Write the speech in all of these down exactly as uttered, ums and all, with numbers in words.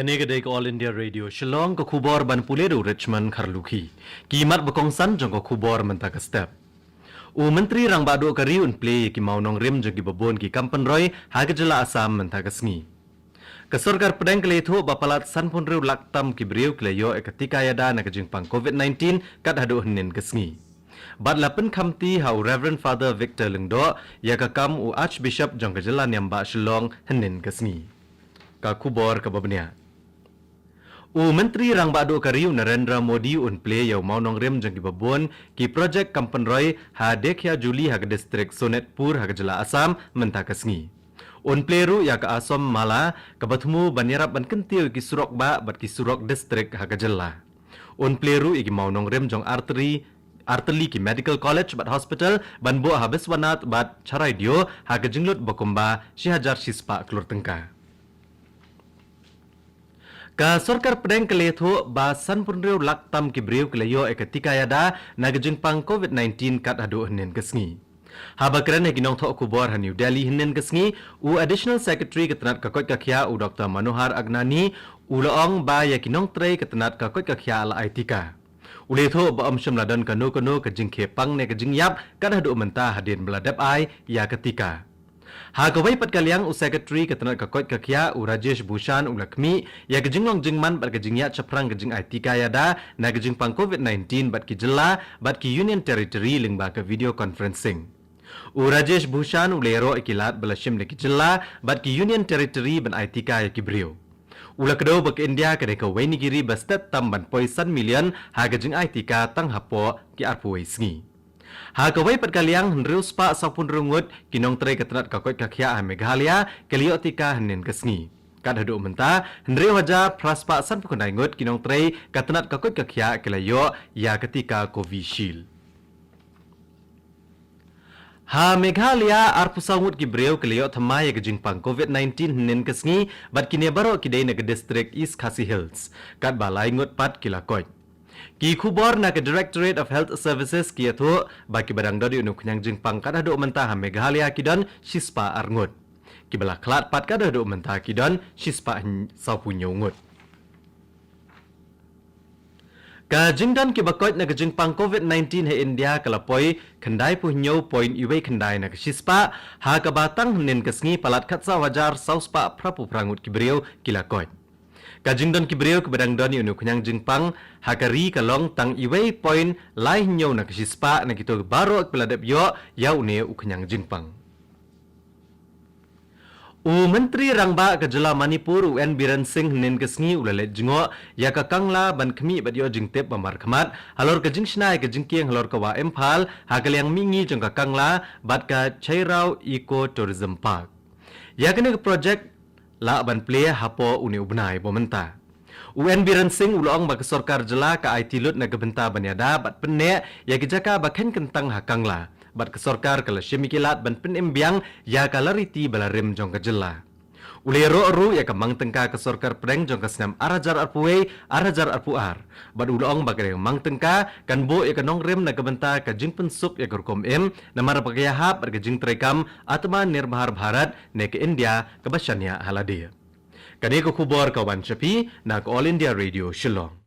Kane ka dei ka All India Radio Shillong, ka khubor ban pule da u Richmond Kharlukhi. Ki mat ba kongsan jong ka khubor mynta ka step. U Myntri Rangbah Duh ka ri un plie ïa ki mawnongrim jong ki babun ki kam pynroi ha ka jylla Assam mynta ka sngi. Ka sorkar pdeng ka la ïathuh ba palat sanphew hynriew lak tam ki briew ki la ïoh ïa ka tika ïada na ka jingpang COVID nineteen kat haduh hynnin ka sngi. Bad la pynkhamti ha u Reverend Father Victor Lyngdoh ïa ka kam u Archbishop jong ka jylla Niam Bah Shillong hynnin ka sngi. Ka khubor kaba bniah. U Myntri Rangbah Duh ka ri u Narendra Modi un plie ïa u mawnongrim jong ki babun ki projek kam pynroi ha Dekiajuli ha ka distrik Sonatpur ha ka jylla Assam mynta ka sngi. Un plie ruh ïa ka Assam Mala kaba thmu ban ïarap ban kyntiew ïa ki surok bah bad ki surok distrik ha ka jylla. Un plie ruh ïa ki mawnongrim jong artylli, artylli ki medical college bad hospital ban buh ha Biswanath bad Charaideo ha ka jinglut ba kumba shi hajar shispah klur tyngka. Ka sorkar pdeng ka la ïathuh ba sanphew hynriew lak tam ki briew ki la ïoh ïa ka tika ïada na ka jingpang COVID nineteen kat haduh hynnin ka sngi. Haba kren ha ki nongthoh khubor ha New Delhi hynnin ka sngi, u Additional Secretary ka tnat ka koit ka khiah u Doctor Manohar Agnani u la ong ba ïa ki nongtrei ka tnat ka koit ka khiah la ai tika. U la ïathuh ba ym shym la don kano kano ka jingkhie pang ne ka jingïap kat haduh mynta hadien ba la dep ai ïa ka tika. Ha kawei pat ka liang u Secretary ka tnat ka koit ka khiah u Rajesh Bhushan u la khmih ïa ka jinglong jingman bad ka jingïaid shaphrang ka jingai tika ïada na ka jingpang COVID nineteen bad ki jylla bad ki Union Territory lyngba ka video conferencing. U Rajesh Bhushan u la ïaroh ïa ki lad ba la shim da ki jylla bad ki Union Territory ban ai tika ïa ki briew. U la kdew ba ka India ka dei kawei na ki ri ba stet tam ban poi san million ha ka jingai tika tang hapoh ki arphew wei sngi. Ha kawei pat ka liang hynriew spah sawphew hynriew ngut ki nongtrei ka tnat ka koit ka khiah ha Meghalaya ki la ïoh tika hynnin ka sngi. Kat haduh mynta hynriew hajar phra spah sanphew khyndai ngut ki nongtrei ka tnat ka koit ka khiah ki la ïoh ïa ka tika Covishield. Ha Meghalaya arphew saw ngut ki briew ki la ïoh thymmai ïa ka jingpang COVID nineteen hynnin ka sngi bad kine baroh ki dei na ka distrik East Khasi Hills. Katba lai ngut pat ki la koit. Ki khubor na ka Directorate of Health Services ki ïathuh ba kiba dang don ïa une u khñiang jingpang kat haduh mynta ha Meghalaya ki don shispah ar ngut. Kiba la khlad pat kat haduh mynta ki don shispah sawphew hynñiew ngut. Ka jingdon kiba koit na ka jingpang COVID nineteen ha India ka la poi khyndai phew hynñiew point wei khyndai na ka shispah, ha kaba tang hynnin ka sngi palat khatsaw hajar saw spah phra phew phra ngut ki briew ki la koit. Ka jingdon ki briew kiba dang don ïa une u khñiang jingpang ha ka ri ka long tang wei point lai hynñiew na ka shispah na kito baroh kiba la dep ïoh ïa une u khñiang jingpang. U Myntri Rangbah ka jylla Manipur u N Biren Singh hynnin ka sngi u la leit jngoh ïa ka Kangla ban khmih bad ïoh jingtip ba markhmat halor ka jingshna ïa ka jingkieng halor ka wah Imphal ha ka liang mihngi jong ka Kangla bad ka Cheiraw Eco Tourism Park. Ïa kane ka projek lah ban plie hapoh une u bnai ba mynta. U N Biren Singh u la ong ba ka sorkar jylla ka aiti lut na ka bynta ban ïada bad pynneh ïa ki jaka ba kheiñ kyntang ha Kangla bad ka sorkar ka la shim ïa ki lad ban pynim biang ïa ka lariti ba la rim jong ka jylla. U la ïaroh ruh ïa ka mang tyngka ka sorkar pdeng jong ka snem ar hajar arphew wei ar hajar arphew ar bad u la ong ba ka mang tyngka kan buh ïa ka nongrim na ka bynta ka jingpynsuk ïa ka rukom im namar ba ka ïahap bad ka jingtreikam Atmanirbhar Bharat ne ka India kaba shaniah ha lade. Kane ka khubor ka wan sha phi na ka All India Radio Shillong.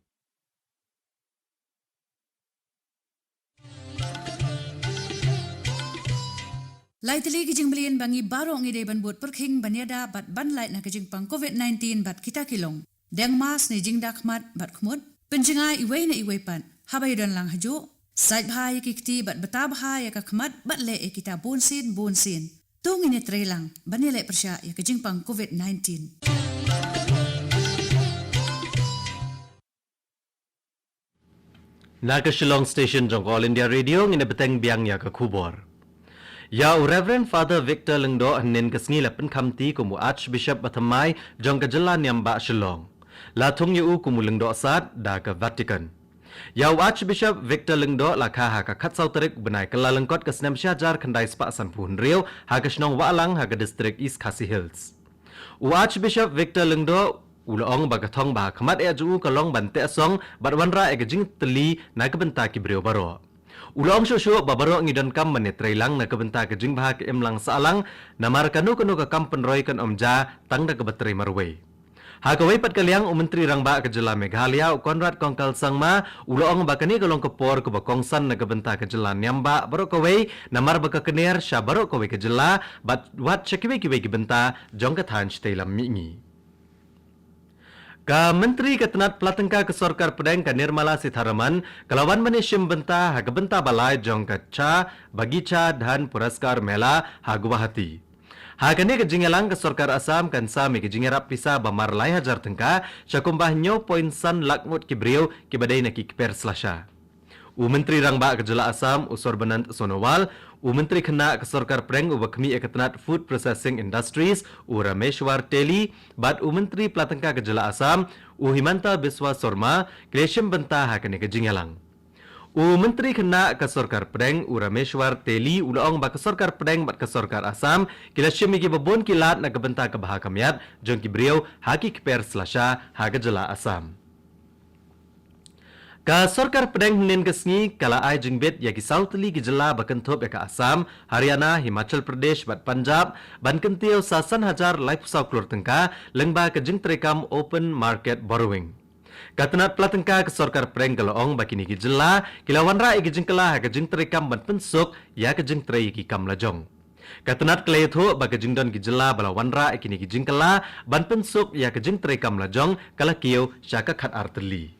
Lai tylli ki jingmlien ba ngi baroh ngi dei ban bud pyrkhing ban ïada bad ban lait na ka jingpang COVID nineteen bad kita ki long: deng mask ne jingda khmat bad khmut, pynjngai iwei na iwei pat, haba ïadon lang hajuh, sait bha ïa ki kti bad bta bha ïa ka khmat bad leh ïa kita bunsien bunsien. To ngin ïatreilang ban ïaleh pyrshah ïa ka jingpang COVID nineteen. Na ka Shillong Station jong ka All India Radio ngin ïa bteng biang ïa ka khubor. Ïa u Reverend Father Victor Lyngdoh hynnin ka sngi la pynkhamti kum u Archbishop ba thymmai jong ka jylla Niam Bah Shillong. La thung ïa u kum u Lyngdoh Sad da ka Vatican. Ïa u Archbishop Victor Lyngdoh la kha ha ka khatsaw tarik bnai Kyllalyngkot ka snem shi hajar khyndai spah sanphew hynriew ha ka shnong Wahlang ha ka distrik East Khasi Hills. U Archbishop Victor Lyngdoh u la ong ba ka thong ba ha khmat eh jong u ka long ban teh song bad wanrah ïa ka jingtylli na ka bynta ki briew baroh. U la ong shuh shuh ba baroh ngi donkam ban ïatreilang na ka bynta ka jingbha ka imlang sahlang namar kano kano ka kam pynroi kan ym jia tang da kaba trei marwei. Ha kawei pat ka liang, u Myntri Rangbah ka jylla Meghalaya, u Conrad Kongkal Sangma, u la ong ba kane ka long ka por kaba kongsan na ka bynta ka jylla Niam Bah baroh kawei, namar ba ka kner sha baroh kawei ka jylla, bad wat sha kiwei kiwei ki bynta jong ka thaiñ shatei lam mihngi. Ka Myntri ka tnad pla tyngka ka Sorkar Pdeng, ka Nirmala Sitharaman, ka la wan ban ïashim bynta ha ka bynta ba lai jong ka Chah Bagicha Dhan Puraskar Mela ha Guwahati. Ha kane ka jingïalang, ka Sorkar Assam kan sam ïa ka jingïarap pisa ba mar lai hajar tyngka sha kumba hynñiew point san lak ngut ki briew kiba dei na ki kper slasha. U Myntri Rangbah ka jylla Assam, u Sarbanand Sonowal, u Myntri Khynnah ka Sorkar Pdeng uba khmih ïa ka tnad Food Processing Industries, u Rameshwar Teli, bad u Myntri pla tyngka ka jylla Assam, u Himanta Biswa Sarma, ki la ïashim bynta ha kane ka jingïalang. U Myntri Khynnah ka Sorkar Pdeng, u Rameshwar Teli, u la ong ba ka Sorkar Pdeng bad ka Sorkar Assam ki la shim ïa kiba bun ki lad na ka bynta ka bha ka miat jong ki briew ha ki kper slasha ha ka jylla Assam. Ka Sorkar Pdeng hynnin ka sngi ka la ai jingbit ïa ki saw tylli ki jylla ba kynthup ïa ka Assam, Haryana, Himachal Pradesh bad Punjab ban kyntiew sa san hajar laiphew saw klur tyngka lyngba ka jingtreikam Open Market Borrowing. Ka tnad pla tyngka ka Sorkar Pdeng ka la ong ba kine ki jylla ki la wanrah ïa ki jingkylla ha ka jingtreikam ban pynsuk ïa ka jingtrei ïa ki kam lajong. Ka tnad ka la ïathuh ba ka jingdon ki jylla ba la wanrah ïa kine ki jingkylla ban pynsuk ïa ka jingtrei kam lajong ka la kiew sha ka khat ar tylli.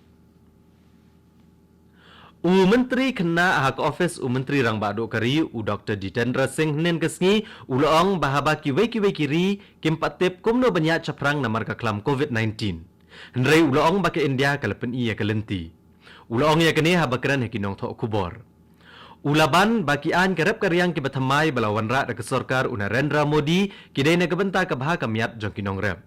U Myntri Khynnah ha ka ophis u Myntri Rangbah Duh ka Ri, u Doktor Jitendra Singh, hynnin ka sngi u la ong ba haba kiwei kiwei ki ri kim pat tip kumno ban ïaid shaphrang namar ka khlam covid nineteen, hynrei u la ong ba ka India ka la pyni ïa ka lynti. U la ong ïa kane haba kren ha ki nongthoh khubor. U la ban ba ki aiñ ka rep ka riang kiba thymmai ba la wanrah da ka sorkar u Narendra Modi ki dei na ka bynta ka bha ka miat jong ki nongrep.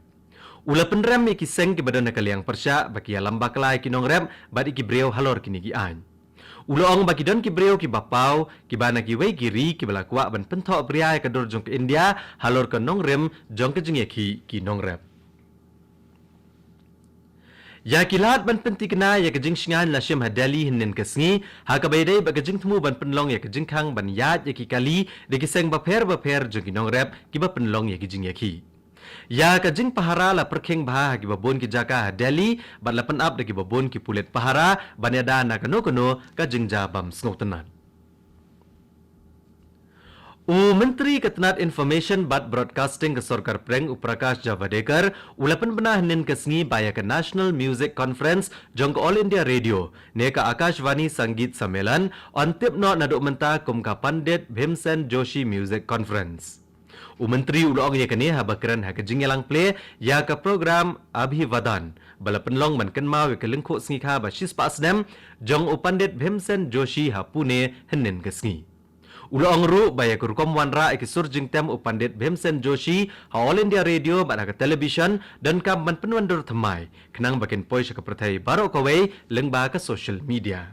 U la pynrem ïa ki seng kiba don ha ka liang pyrshah ba ki ïalam bakla ïa ki nongrep bad ïa ki briew halor kine ki aiñ. U la ong ba ki don ki briew kiba paw kiba na kiwei ki ri kiba la kwah ban pynthoh bria ïa ka dur jong ka India halor ka nongrim jong ka jingïakhih ki nongrep. Ïa ki lad ban pyntikna ïa ka jingshngaiñ la shim ha Delhi hynnin ka sngi, ha kaba ïadei bad ka jingthmu ban pynlong ïa ka jingkhang ban ïaid ïa ki kali da ki seng bapher bapher jong ki nongrep kiba pynlong ïa ki jingïakhih. Ïa ka jingpahara la pyrkhing bha ha kiba bun ki jaka ha Delhi bad la pynap da kiba bun ki pulit pahara ban ïada na kano kano ka jingjia bym sngewtynnat. U Myntri ka tnad Information bad Broadcasting ka Sorkar Pdeng, u Prakash Javadekar, u la pynbna hynnin ka sngi ba ïa ka National Music Conference jong ka All India Radio ne ka Akashvani Sangeet Sammelan yn tip noh naduh mynta kum ka Pandit Bhimsen Joshi Music Conference. U Myntri u la ong ïa kane haba kren ha ka jingïalang plie ïa ka program Abhivadan ba la pynlong ban kynmaw ïa ka lyngkhuh sngi kha ba shispah snem jong u Pandit Bhimsen Joshi ha Pune hynnin ka sngi. U la ong ruh ba ïa ka rukom wanrah ïa ki sur jingtem u Pandit Bhimsen Joshi ha All India Radio bad ha ka television donkam ban pynwandur thymmai khnang ba kin poi sha ka pyrthei baroh kawei lyngba ka social media.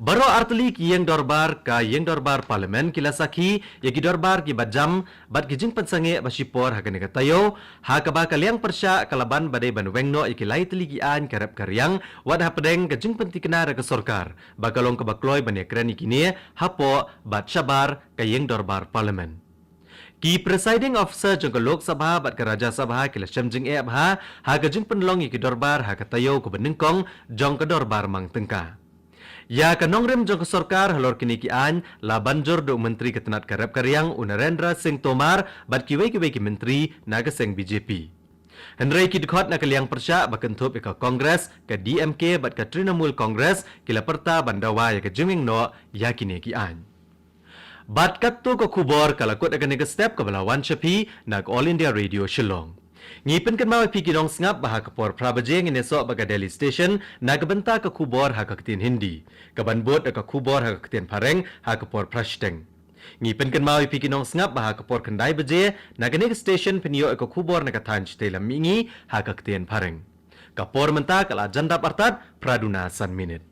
Baroh artylli ki ïing dorbar ka ïing dorbar Parliament ki la sakhi ïa ki dorbar kiba jam bad ki jingpynsangeh ba shipor ha kane ka taïew, ha kaba ka liang pyrshah ka la ban ba dei ban weng noh ïa ki lai tylli ki aiñ ka rep ka riang, wat hapdeng ka jingpyntikna da ka sorkar ba ka long kaba kloi ban ïakren ïa kine hapoh bad shabar ka ïing dorbar Parliament. Ki Presiding Officer jong ka Lok Sabha bad ka Rajya Sabha ki la shem jingeh bha ha ka jingpynlong ïa ki dorbar ha ka taïew kaba nyngkong jong ka dorbar mang tyngka. Ïa ka nongrim jong ka sorkar halor kine ki aiñ la ban jur da u Myntri ka tnad ka rep ka riang u Narendra Singh Tomar bad kiwei kiwei ki myntri na ka seng B J P. Hynrei ki dkhot na ka liang pyrshah ba kynthup ïa ka Congress, ka D M K bad ka Trinamool Congress ki la pyrta ban dawa ïa ka jingweng noh ïa kine ki aiñ. Bad katto ka khubor ka la kut ha kane ka step kaba la wan sha phi na ka All India Radio Shillong. Ngi pynkynmaw ïa phi ki nongsngap ba ha ka por phra baje ngin ïasoh bad ka Delhi Station na ka bynta ka khubor ha ka ktien Hindi, kaban bud da ka khubor ha ka ktien Phareng ha ka por phra shiteng. Ngi pynkynmaw ïa phi ki nongsngap ba ha ka por khyndai baje na kane ka station phin ïoh ïa ka khubor na ka thaiñ shatei lam mihngi ha ka ktien Phareng. Ka por mynta ka la jan dap artat phra duna san minit.